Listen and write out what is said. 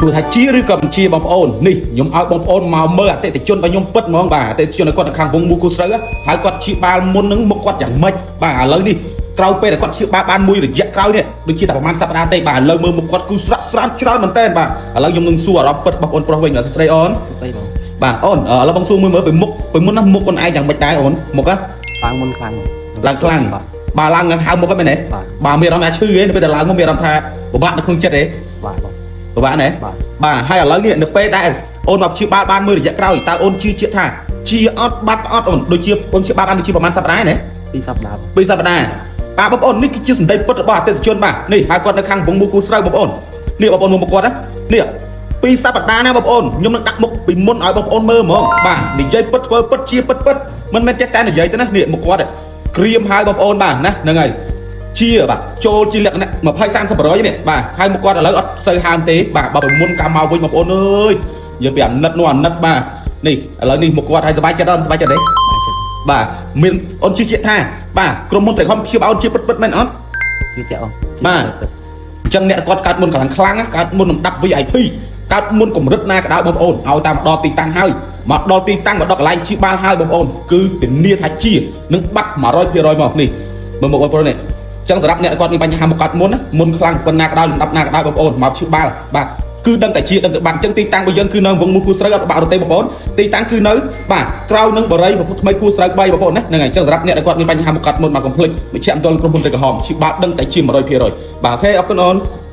សួរថាជាឬក៏មិនជាបងប្អូននេះខ្ញុំឲ្យបងប្អូនមកមើលអតិថិជនរបស់ខ្ញុំពិតហ្មងបាទអតិថិជនគាត់នៅខាងវងមូគូស្រូវហើយគាត់ជាបាលមុននឹងមុខគាត់យ៉ាងម៉េចបាទឥឡូវនេះក្រោយពេលដែលគាត់ជាបាលបានមួយរយៈក្រោយនេះដូចជាតែប្រហែលសប្តាហ៍ទេបាទឥឡូវមើលមុខគាត់គឺស្រាក់ស្រានច្រើនមែនតើបាទឥឡូវខ្ញុំនឹងសួរអារម្មណ៍ពិតរបស់បងប្រុសវិញបាទសួស្តីអូន សួស្តីបង បាទអូនឥឡូវបងសួរមួយមើលពីមុខពីមុនណាមុខអូនឯងយ៉ាងម៉េចដែរអូនមុខណា ឡើងមុនខ្លាំង ឡើងខ្លាំង បាទ បាទឡើងហៅមុខហ្នឹងមែនទេ បាទ បាទមានអារម្មណ៍ថាឈឺឯងនៅពេលតែឡើងមកមានអារម្មណ៍ថាពិបាកនៅក្នុងចិត្តឯង បាទបង ពិបាកណា បាទ បាទហើយឥឡូវនេះនៅពេលដែលអូនមកព្យាបាលបានមួយរយៈក្រោយតើអូនជឿជាក់ថាជាអត់បាត់អត់អូនដូចជាអូនព្យាបាលបានដូចជាប្រហែលសប្តាហ៍ណា ពីរសប្តាហ៍បង ពីរសប្តាហ៍បាទបងប្អូននេះគឺជាសម្ដីពិតរបស់អតិថិជនបាទនេះហើយគាត់នៅខាងវងមូគូស្រូវបងប្អូននេះបងប្អូនមើលមុខគាត់ណានេះពីរសប្តាហ៍ណាបងប្អូនខ្ញុំនឹងដាក់មុខពីមុនឲ្យបងប្អូនមើលហ្មងបាទនិយាយពិតធ្វើពិតជាពិតពិតមិនមែនចេះតែនិយាយទេណានេះមុខគាត់ក្រៀមហើយបងប្អូនបាទណាហ្នឹងហើយ ជាបាទចូលជាលក្ខណៈ20 30 100នេះបាទហើយមកគាត់ឥឡូវអត់សូវហើមទេបាទបើពីមុនកាលមកវិញបងប្អូនអើយនិយាយពីអាណិតនោះអាណិតបាទនេះឥឡូវនេះមកគាត់ហើយសប្បាយចិត្តអត់សប្បាយចិត្តទេ បាទចិត្ត បាទមានអូនជឿជាក់ថាបាទក្រុមហ៊ុនត្រីខំព្យាបាលអូនជាពិតពិតមែនអត់ ជឿជាក់បងជឿ បាទ ជាក់ពិត អញ្ចឹងអ្នកគាត់កើតមុនកម្លាំងខ្លាំងណាកើតមុនលំដាប់ VIP កើតមុនកម្រិតណាក៏ដោយបងប្អូនឲ្យតាមដល់ទីតាំងហើយមកដល់ទីតាំងមកដល់កន្លែងជាបាលហើយបងប្អូនគឺធានាថាជានឹងបាត់100%មកនេះមើលមកបងប្អូននេះអញ្ចឹងសម្រាប់អ្នកគាត់មានបញ្ហាមកកើតមុនណាមុនខ្លាំងប៉ុណ្ណាក៏ដោយលំដាប់ណាក៏ដោយបងប្អូនមកជាបាលបាទគឺដឹងតែជាដឹងតែបាត់អញ្ចឹងទីតាំងរបស់យើងគឺនៅវងមូលគូស្រូវអត់បាក់រទេបងប្អូនទីតាំងគឺនៅបាទក្រោយនឹងបរិយប្រភពថ្មីគូស្រូវ3បងប្អូនណាហ្នឹងហើយអញ្ចឹងសម្រាប់អ្នកដែលគាត់មានបញ្ហាមកកាត់មុនមកកុំភ្លេចមជ្ឈមណ្ឌលក្រុមហ៊ុនត្រីក្រហមជាបាលដឹងតែជា100%បាទ OK អរគុណអូន។